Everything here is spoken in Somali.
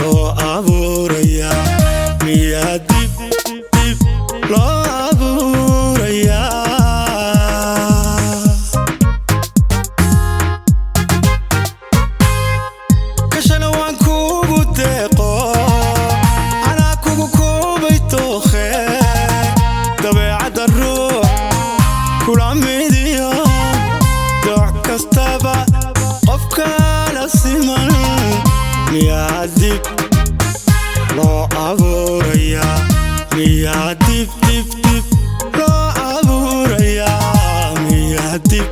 Loo abuurayaa? Miyaa dib dib loo abuurayaa? Kashana waan kugu deeqo, anaa kugu koobay tookhe. Dabeecadda ruux kula midiyo, dooc kastaba qofkala siman, miyaa dib loo abuurayaa? Miyaa dib dib dib loo abuurayaa? Miyaa dib